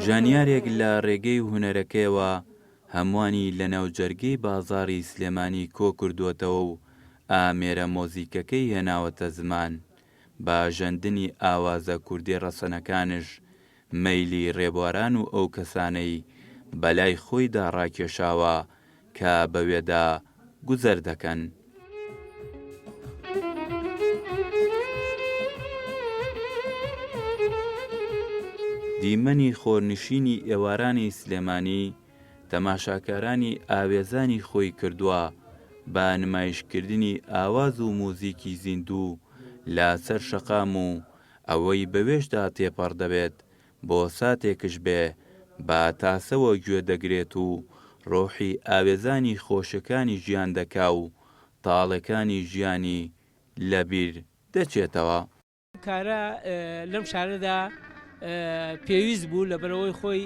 ژانیارێک لە ڕێگەی هونەرەکەیەوە هەمووانی لەناو جەرگەی بازاڕی سلێمانی کۆکردووەتەوە و ئامێرە مۆزیکەکەی هێناوەتە زمان، بە ژەندنی ئاوازە کوردیە ڕەسەنەکانش مەیلی ڕێبواران و ئەو کەسانەی بەلای خۆیدا ڕاکێشاوە کە بەوێدا گوزەر دەکەن. دیمەنی خۆرنشینی ئێوارانی سلێمانی تەماشاکارانی ئاوێزانی خۆی کردووە بە نمایشکردنی ئاواز و موزیکی زیندوو لە سەر شەقام و ئەوەی بەوێشدا تێپەڕ دەبێت بۆ ساتێکش بێ بە تاسەوە گوێ دەگرێت و ڕۆحی ئاوێزانی خۆشەکانی ژیان دەکا و تاڵەکانی ژیانی لە بیر دەچێتەوە. کارە لەم شارەدا پێویست بوو لەبەرئەوەی خۆی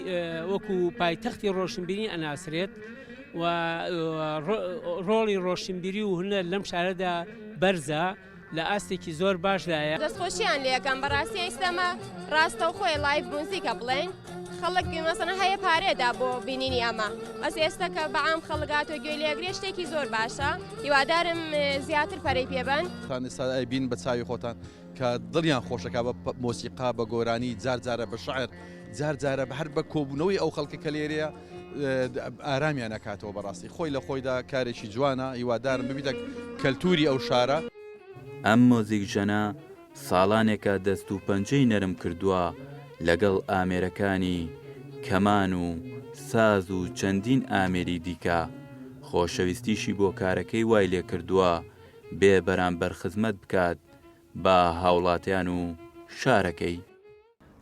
وەکو پایتەختی ڕۆشنبیری ئەناسرێت و ڕۆڵی ڕۆشنبیری و هونەر لەم شارەدا بەرزە لە ئاستێکی زۆر باشدایە. دەستخۆشیان لێکەم بەڕاستی ئیستا ئەمە ڕاستەوخۆی live موزیکە بڵێن خەڵک مەسەنە هەیە پارێدا بۆ بینینی ئەمە بەس ئێستا کە بەعام خەڵک هاتۆ گوێی لێگرێ شتێکی زۆر باشە هیوادارم زیاتر پەرەی پێبەن. تان ئێستا ئەیبین بە چاوی خۆتان کە دڵیان خۆشەکا بە مۆسیقا بە گۆرانی جار جارە بە شعر جار جارە بە هەر بە کۆبوونەوەی ئەو خەڵکە کە لێرەیە ئارامیان ئەکاتەوە بەڕاستی خۆی لە خۆیدا کارێکی جوانە هیوادارم ببیتە کەلتوری ئەو شارە. ئەم مۆزیکژەنە ساڵانێکە دەست و پەنجەی نەرم کردووە لەگەڵ ئامێرەکانی کەمان و ساز و چەندین ئامێری دیکە، خۆشەویستیشی بۆ کارەکەی وای لێکردووە بێ بەرامبەر خزمەت بکات بە هاوڵاتیان و شارەکەی.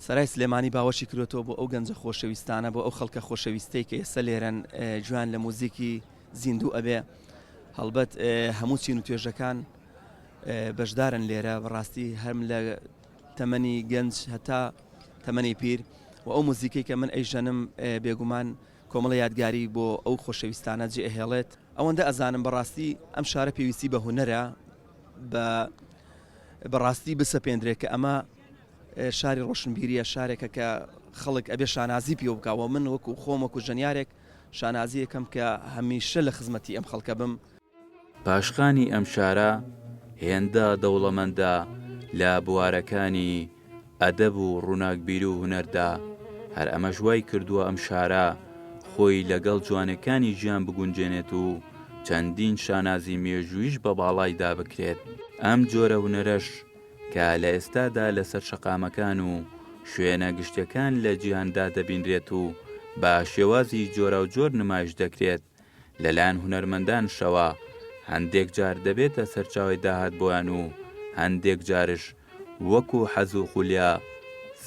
سەرای سلێمانی باوەشی کردۆتەوە بۆ ئەو گەنجە خۆشەویستانە، بۆ ئەو خەڵکە خۆشەویستەی کە ئێستا لێرەن گوێیان لە موزیکی زیندوو ئەبێ. هەڵبەت هەموو چین و توێژەکان بەشدارن لێرە، بەڕاستی هەم لە تەمەنی گەنج هەتا تەمەنی پیر و ئەو موزیکەی کە من ئەیژەنم بێگومان کۆمەڵە یادگاری بۆ ئەو خۆشەویستانە جێ ئەهێڵێت. ئەوەندە ئەزانم بەڕاستی ئەم شارە پێویستی بە هونەرە بە بەڕاستی بسەپێندرێت کە ئەمە شاری ڕۆشنبیریە، شارێکە کە خەڵک ئەبێ شانازی پێوە بکا و من وەکو خۆم وەکو ژەنیارێک شانازی ئەکەم کە هەمیشە لە خزمەتی ئەم خەڵکە بم. پاشخانی ئەم شارە هێندە دەوڵەمەندە لە بوارەکانی ئەدەب و ڕووناکبیری و هونەردا، هەر ئەمەش وای کردووە ئەم شارە خۆی لەگەڵ جوانەکانی ژیان بگونجێنێت و چەندین شانازی مێژوویش بە باڵایدا بکرێت. ئەم جۆرە هونەرەش کە لە ئێستادا لەسەر شەقامەکان و شوێنە گشتیەکان لە جیهاندا دەبینرێت و بە شێوازی جۆراوجۆر نمایش دەکرێت لەلایەن هونەرمەندانشەوە هەندێک جار دەبێتە سەرچاوەی داهات بۆیان و هەندێک جارش وەکو حەز و خولیا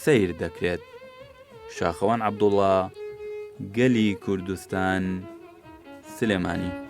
سەیر دەکرێت. شاخەوان عەبدوڵا، گەلی کوردستان، سلێمانی.